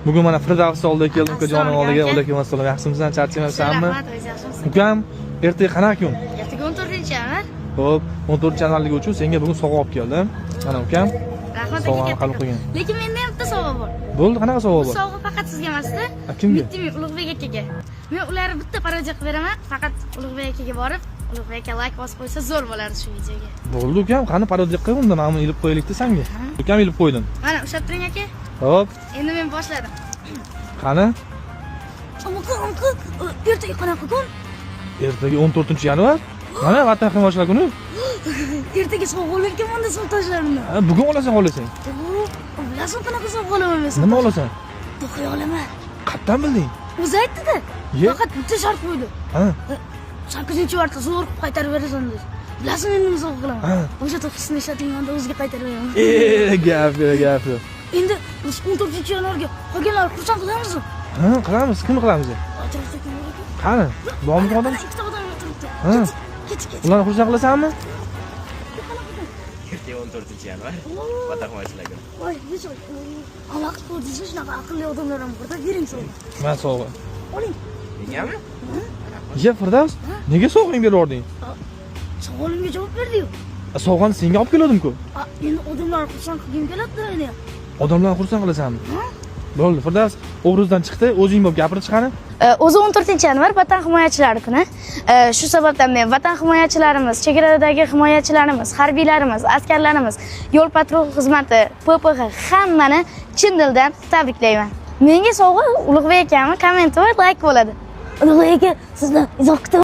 Bugun mana Firdavs oldiga keldim, ukajonim oldiga. Assalomu alaykum. Alaykum assalom. Yaxshimisan, charchamayapsanmi? Rahmat, o'zi yaxshimisiz? Ukam, ertaga qanaqa kun? Ertaga 14-yanvar. Xo'p, 14-yanvarligi uchun senga bugun sovg'a olib keldim. Mana, ukam. Rahmat, Sovg'ani aka, qabul katta. qilgin. Lekin menda ham bitta sovg'a bor. Bo'ldi, qanaqa sovg'a Bu bor? sovg'a faqat sizga emasda. A, kimga? Mittimin Ulug'bek akaga. Men ularni bitta parodiya qilib beraman. Faqat Ulug'bek akaga borib, Ulug'bek aka like bosib qo'ysa, zo'r bo'lardi shu videoga. Bo'ldi, ukam, qani, parodiya qil unda, mana buni ilib qo'yaylik-da sanga. Ukam, ilib qo'ydim. Mana, ushlab turing, aka. Xo'p, Endi men boshladim. Qani? Aka, aka, ertaga qanaqa kun? Ertaga 14-yanvar. Mana, Vatan himoyachilar kuni. Ertaga sovg'a olarkanman-da sinfdoshlarimdan. Ha, bugun olasan, xohlasang. Bilasizmi, qanaqa sovg'a olaman men? Nima olasan? To'xay olaman. Qayerdan bilding? O'zi aytdi-da. Ye? Faqat bitta shart qo'ydi. Ha, 8-marta zo'r qilib qaytarib berasan dedi. Bilasizmi, endi nima sovg'a qilaman? Ha. O'sha to'qisini ishlatinganda o'ziga qaytarib beraman. E, gap yo'q, gap yo'q. Endi biz 14-yanvarga qolganlarni xursand qilamizmi? Ha, qilamiz. Kimni qilamiz? Atrofda kim bor ekan? Qani? Bormi odam? Mana, ikkita odam o'tiribdi. Ha. Ket, ket. Ularni xursand qilasanmi? Ertaga 14-yanvar. Vatan himoyachilar kuni. Voy, bechora. Vaqt ko'rdingizmi, shunaqa aqlli odamlar ham borda. Bering sovg'a. Man sovg'a. Oling. Mengami? Ye, Firdavs, nega sovg'ang berib yubording? Savolimga javob berdi-yu. Sovg'ani senga olib kelgandim-ku. Endi odamlarni xursand qilgim keladi-da meni. Odamlarni xursand qilasanmi? Bo'ldi, Firdavs, obrazdan chiqdi, o'zing bo'lib gapirib chiqani. O'zi 14-yanvar Vatan himoyachilari kuni. Shu sababdan men vatan himoyachilarimiz, chegaradagi himoyachilarimiz, harbiylarimiz, askarlarimiz, yo'l patrul xizmati, PPX, hammani chin dildan tabriklayman. Menga sovg'a Ulug'bek akamni kommenti va like bo'ladi. Ulug'bek aka, sizdan izoh kutaman.